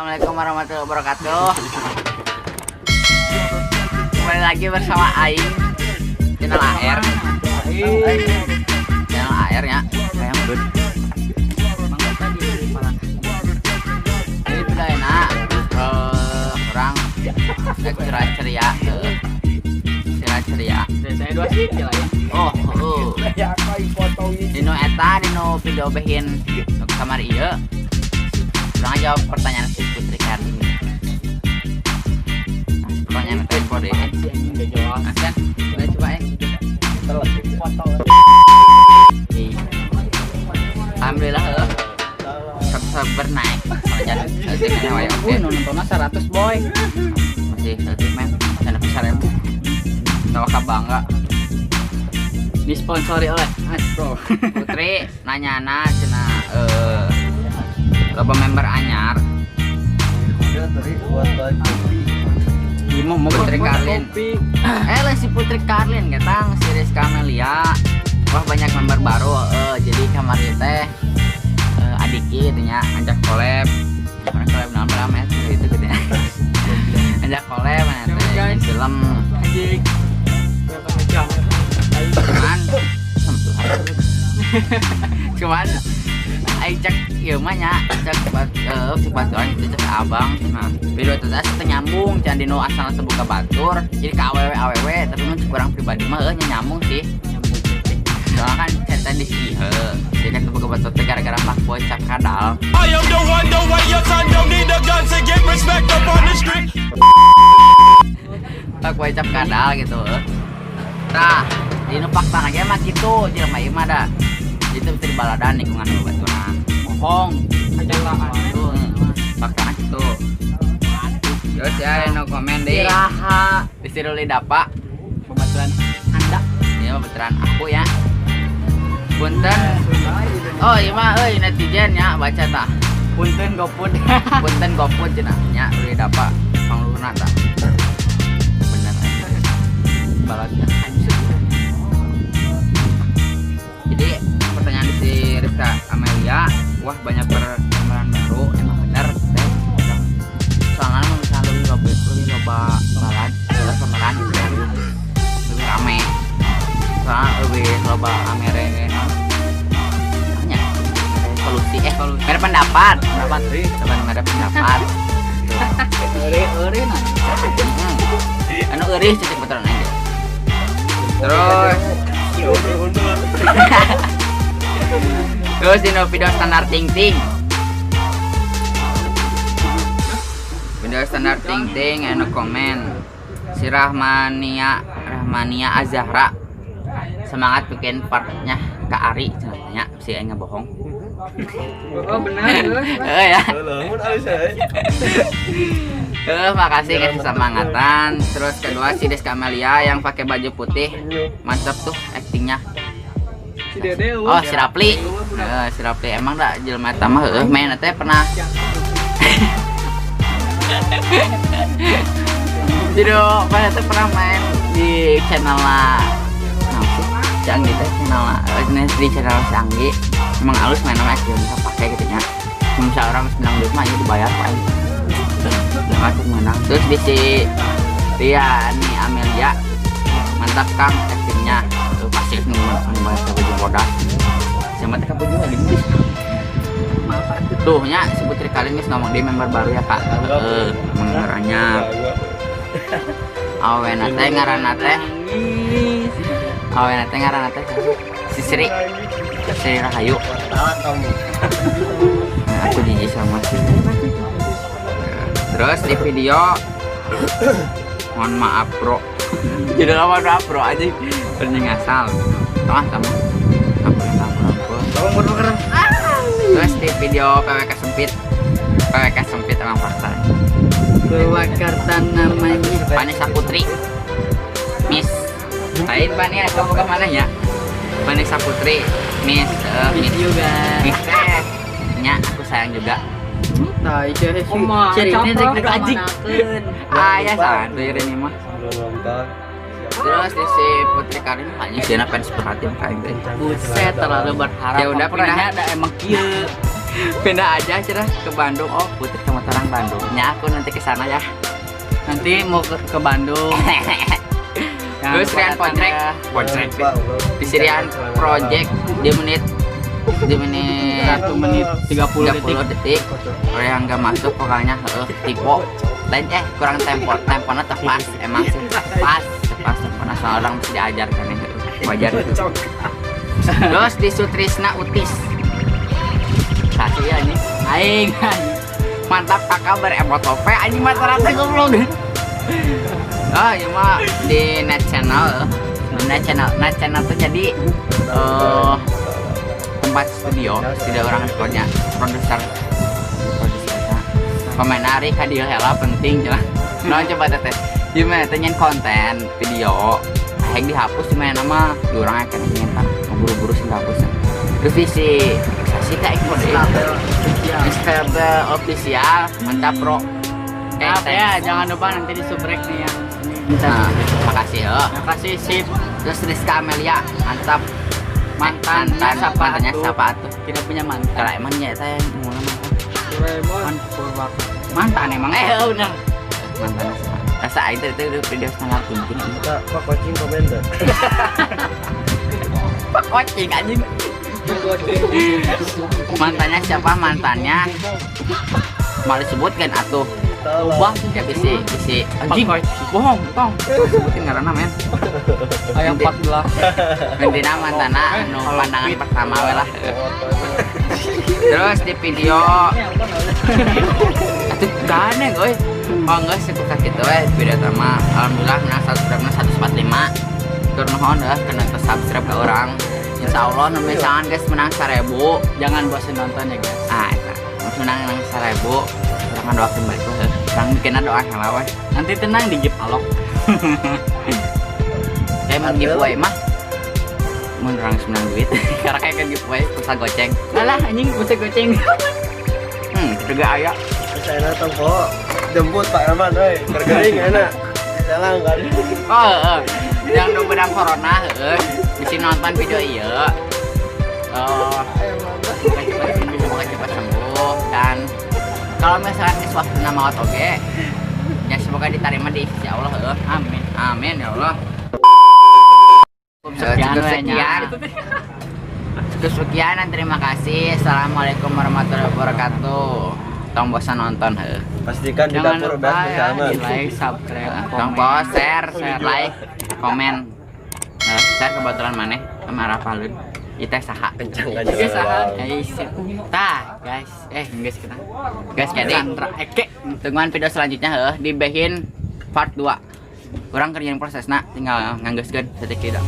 Assalamualaikum warahmatullahi wabarakatuh. Kembali lagi bersama Aing, channel AR. Channel AR ya. Kayak good. Ini udah enak. Kurang cerah ceria. Cerah ceria. Saya dua sih lah ya. Oh. Dino eta dino video behin nu kamar ieu. Urang jawab pertanyaan si Putri Kartini. Nah, si pertanyaan teh kode. Jelas. Nah, kita coba ya. Foto. Iya. Alhamdulillah heuh. Subscriber naik. Jadi dengan wae oke. Nontonnya 100 boy. Masih leutik men. Sana 1000. Tawa ka bangga. Disponsori oleh Astro. Putri nanyana cenah loba member anyar. Gimana mau Putri Karlin. Lah si Putri Karlin ketang si Rizka Amelia. Wah, banyak member baru jadi kamari teh adiki gitu nya ngajak collab. Orang collab naon rame itu gitu ya. Ngajak collab mana teh Guys. film Anjing. Cuman cuman aing cek ieu mah nya cek cek baturan itu cek abang. Nah, video itu teh nyambung can dino asal sebuka batur jadi ka awewe awewe, tapi mun cek urang pribadi mah heuh nya nyambung sih, soalnya kan cerita di si heuh jadi kan sebuka batur teh gara-gara fuckboy cap kadal. I am the one, the way your son don't need a gun to get respect up on the street. Fuckboy cap kadal gitu heuh. Tah dino fakta ge mah kitu jelema ieu mah da itu teu dibaladan lingkungan babaturan Bohong. Kenyataan. Tuh, faktana gitu. Terus ya no komen deh. Iraha. Disuruh dapa Pembatuan Anda. Ya babaturan aku ya. Punten. Oh iya mah euy netizen ya baca tah. Punten GoFood. Punten GoFood cenah nya uli dapa pangluhurna tah. Bener aja. Balatnya. Jadi pertanyaan si Rizka Amelia, wah banyak perkembangan baru, emang bener teh. Soalnya mun misalnya lebih loba balad, lebih pemeran gitu ya, lebih rame. Soalnya lebih loba amere naon? Nya, solusi mere pendapat, Pendapat. Teman mere pendapat. Eri eri nah. Anu eureun cecek betulan aja. Terus Terus dino video standar ting ting. Video standar ting ting anu komen si Rahmania Rahmania Azahra, semangat bikin partnya Kak Ari cenah si aing bohong. Oh benar. Eh ya. Makasih kasih semangatan. Terus kedua si Deska Amelia yang pakai baju putih. Mantap tuh aktingnya. Si Dede. Oh, si Rapli. Si Rapli emang dah jelema eta mah heueuh main teh pernah. Jadi mana teh pernah main di channel lah. Nah, sih, si Anggi teh channel di channel si Anggi. Emang halus main nama bisa pakai gitu nya. Misalnya orang menang duit mah ya dibayar pak. Jangan menang. Terus di si Riani Amelia, mantap Kang aktingnya. Tuh pasti nunggu bayar baju bodas. Siapa teh baju lagi nih. Tuh nya si Putri Kalin geus ngomong dia member baru ya Kak. Heeh, member anyar. Awena teh ngaranna teh. Awena teh ngaranna teh si Sri. Sri Rahayu. Nah, aku jijik sama si. Terus di video mohon maaf bro. Jadi mohon maaf bro aja bener ngasal. Tengah sama. Ampun ampun ampun. Terus di video PWK sempit. PWK sempit emang fakta. Purwakarta namanya. Vanessa Putri. Miss. Lain Vania, kamu ke mana ya? Vanessa Putri, Miss, Miss Miss juga. Miss teh. Nya, aku sayang juga. Nah, itu sih. Oma, Cerita caprok deg anjing. Ah ya santuy ini mah. Terus di si Putri Karin hanya sih fans perhatian kain teh. Buset, terlalu berharap. Ya udah, pindah. Ada emang kieu. Pindah aja cenah ke Bandung. Oh, Putri sama orang Bandung. Ya, aku nanti ke sana ya. Nanti mau ke Bandung. Jangan Terus lupa Rian datang Project. ya. Project. Di Sirian Project di menit 1 menit 30 detik. 30 detik. Orang yang nggak masuk pokoknya heeh, tipe lain kurang tempo, temponya tepas emang sih, pas pas temponya, soal orang mesti diajarkan ya, heuh, wajar itu. Terus di Sutrisna Utis kasih ya ini Aing anjing. Mantap kakak, beremot tope anjing mata rata goblok. Oh iya mah di net channel, di net channel. Net channel tuh jadi tempat studio studio orang recordnya, produser produser pemain ari kadil hela penting jelas. Nah, coba teteh gimana tanyain konten video hek dihapus gimana nama di orang akan minta buru-buru sih hapus. Terus di si si teh Mister official, mantap bro. Maaf ya, jangan lupa nanti di subrek nih yang ini. Minta. Nah, makasih ya. Makasih sip. Terus Rizka Amelia, mantap. Mantan, mantan siapa mantannya atuh? Siapa tuh? Tidak punya mantan. Kalau emangnya saya mulai mantan. Kan Mantan emang bener. Mantan rasa itu video setengah penting. Pak, Pak coaching komen dah. Pak kucing anjing. Mantannya siapa mantannya? Mau disebutkan atuh? Tolong. Wah, ya bisi, bisi. Anjing, bohong, tong. Sebutin karena men. Ayam 14. Intinya mantana anu pandangan pertama we lah. Terus di video itu gandeng euy. Oh enggak cukup sakit we video pertama. Alhamdulillah menang subscribe 145. Tur nuhun ya kena subscribe ke orang. Insya Allah nu misalkan guys menang 1000. Jangan bosan nonton ya, guys. Ah, eta. Menang menang 1000. Urang doakeun balik we. Urang bikinna doa heula we. Nanti tenang di gift alok. Kayak mun giveaway mah mun urang geus menang duit karena kayak kan giveaway pulsa goceng. Alah anjing pulsa goceng. Juga aya. Saya datang kok. Jemput Pak Rahman, woi. Bergering enak. Salah kan. Oh, heeh. Yang nu bedang corona heeh, bisa nonton video ieu. Oh, semoga cepat sembuh, semoga cepat sembuh dan kalau misalkan geus waktuna maot oge ya semoga diterima di sisi Allah heeh. Amin. Amin ya Allah. Cukup sekian Cukup we nya. sekian. Cukup sekian dan terima kasih. Assalamualaikum warahmatullahi wabarakatuh. Tong bosan nonton heuh. Pastikan di Jangan dapur lupa udah ya bersama. di like, subscribe, Tong komen. post, share, share, like, komen. Nah, share kebetulan maneh sama Rafalun. Itu saha? Kencang aja. Guys, saha? Guys, tah, guys. Guys kita. Guys, jadi Sandra Eke. Tungguan video selanjutnya heuh di Behin part 2. Kurang kerjaan prosesna tinggal nganggeuskeun saeutik.